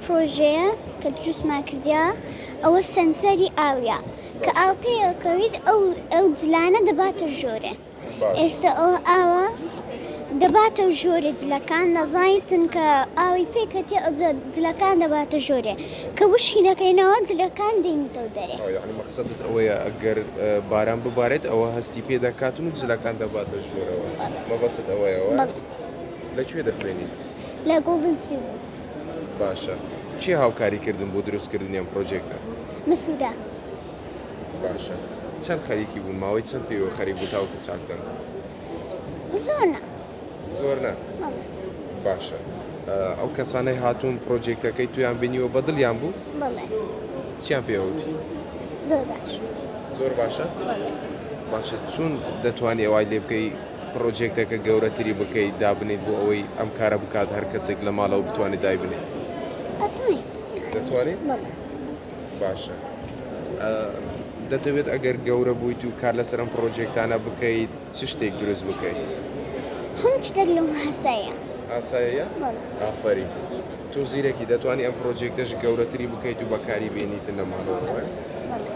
پرۆژەیە کە دروستمان کردیا ئەوە سەنسەری ئاویە کە ئاو پێیەکەویت ئەو ئەو جلانە دەباتە ژۆرێ ئێستا ئەو ئاوە دەباتە ژۆرێ جلەکان دەزانیتن کە ئاوی پێکەتێ ئەوجا جلەکان دەباتە ژۆرێ کە وشکی دەکەینەوە جلەکان دێنیتەوە دەرێ. یانی مەقسەدت ئەوەیە ئەگەر باران ببارێت ئەوە هەستی پێ دەکاتن و جلەکان دەباتە ژۆرەوە مەبەستت ئەوەیە وایە؟ لە کوێ دەخوێنیت؟ لە گۆڵدن سیوو. باشە کێ هاوکاری کردن بۆ دروست کردنی ئەم پرۆجێکتە؟ مەسوودە. باشە چەند خەریکی بوون ماوەی چەند پێوە خەریک بوو تاوەکو چاکتان؟ زۆر نا. زۆر نا؟ بەڵێ. باشە ئەو کەسانەی هاتوون پرۆجێکتەکەی تویان بینیوە بەدڵیان بوو؟ بەڵێ. چیان پێ وتی؟ زۆر باش. زۆر باشە؟ بەڵێ. باشە چۆن دەتوانی ئەوای لێ بکەی پڕۆجێکتەکە گەورەتری بکەیت دابنێیت بۆ ئەوەی ئەم کارە بکات هەر کەسێک لە ماڵەوە بتوانێت دایبنێت؟ ئەتوانین. دەتوانیت؟ بەڵێ. باشە دەتەوێت ئەگەر گەورە بوویت و کار لەسەر ئەم پڕۆجێکتانە بکەیت چ شتێک دروست بکەیت؟ هەموو شتێک لەم ئاساییە. ئاساییە؟ بەڵێ. ئافەرین. تۆ زیرەکی دەتوانی ئەم پڕۆجێکتەش گەورەتری بکەیت و بەکاری بێنیتن لە ماڵەوە وایە؟ بەڵێ.